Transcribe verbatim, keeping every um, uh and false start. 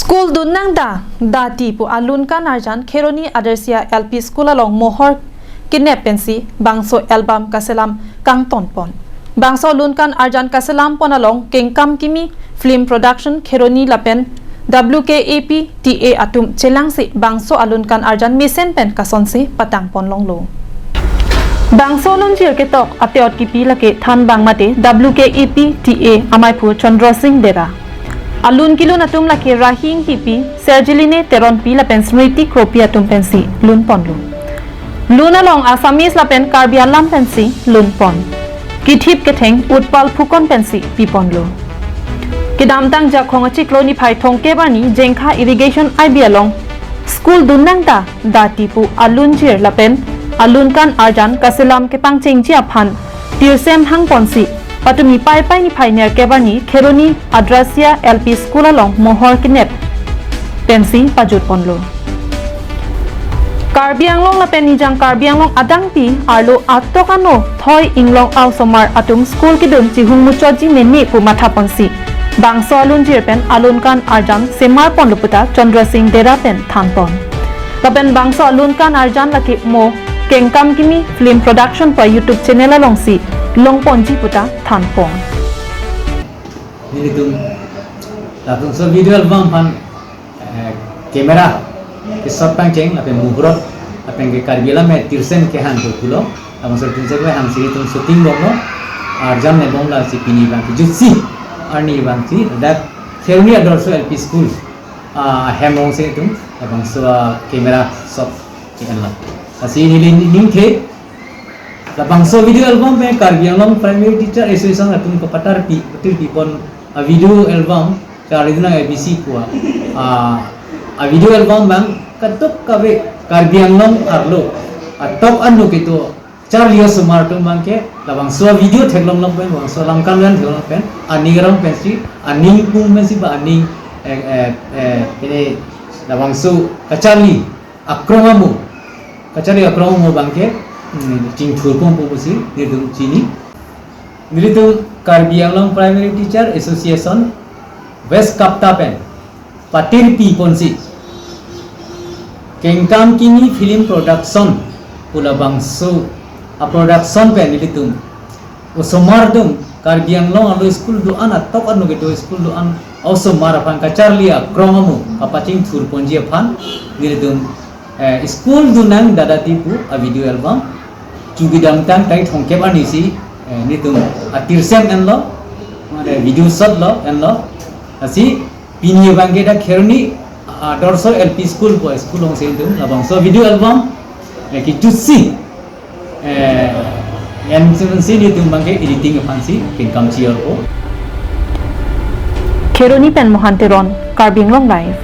School dun nang da, dati pu alun kan arjan Kheroni Adarsia L P School along mohor kenep pensi bangso album kaselam kangton pon. Bangso alun kan arjan kaselam pon along Kengkam Kimi Film Production Kheroni lapen W K A P T A atum chelangsi bangso alun kan arjan mesen pen kasonsi patang pon longlo. Bangso alunjir ketok ateot kipi lake thanbang mate W K A P T A amaiphu Chandra Singh Dera. Alun kelun atum lake Rahi Ingtipi, Serjiline Teronpi lapen Smriti Kropi atum pensi lun ponlo. Lun along Assamese lapen Karbi alam pensi lun pon. Kithip ketheng Utpal Phukon pensi pi ponlo. Kedamtang Jakhong achiklo niphai thomkep arni Jengkha Irrigation I B along school dun nang da, dati pu alunjir lapen alun kan arjan kaselam kepangchengji aphan tirsem hang ponsi patumi Paipai niphai nerkep arni Kheroni Adarsia L P School along mohor kenep pensi pajut ponlo. Karbi Anglong lapen nijang Karbi Anglong adangpi arlo atok ano thoi inglong a-osomar atum school kedun chihung muchotji mene pu matha ponsi bangso alunjir pen alun kan arjan semar ponlo puta Chandra Singh Dera pen than pon. Lapen bangso alun kan arjan lake mo Kengkam Kimi Film Production pu YouTube channel alongsi long ponji puta than pon. Nelitum labangso video album aphan, eh, camera ke shot pangcheng lapen muhurat lapen ke Karbi alam me tirsem kehang pulo. Labangso tirsem kehang si nelitum shooting bomlo. Arjan ne bomlo si pini abang kejutsi arni abang si dak Kheroni Adarsia L P School, ah, hem alongsi nelitum labangso, ah, camera shot ke-enlo. Lasi neli ning, ningthe labangso video album pen Karbi Anglong Primary Teacher Association atum kapatar pi, patir pi pon a-video album charli dun nang A B C pu a, a-video album abang kadokave Karbi Anglong arlo atok ano kedo charli osomar atum abangke labangso video theklong long pen bangso alam kan theklong pen aning arong pensi aning pung pensi ba aning, eh, eh, eh, ini labangso kacharli akrong amo, kacharli akrong amo abangke, hmm, chingthur pon pusi nelitum chini. Nelitum Karbi Anglong Primary Teacher Association West KAPTA pen patir pi ponsi Kengkam Kimi Film Production pu labangso a-production pen nelitum osomar atum, Karbi Anglong arlo school do-an atok ano kedo school do-an osomar aphan kacharli akrong amo kapachingthur ponji aphan nelitum, eh, school dun nang da, dati pu a-video album chu kedamtang tarik thomkep arni si, eh, nelitum atirsem enlo, mane video shot lo enlo. Lasi pini abangke dak Kheroni Adarsia L P School pu school alongsi nelitum labangso video album, eh, kejutsi, eh, en si nelitum abangke editing aphansi pingkam chi-or po. Kheroni pen Mohan Teron, Karbi Anglong Live.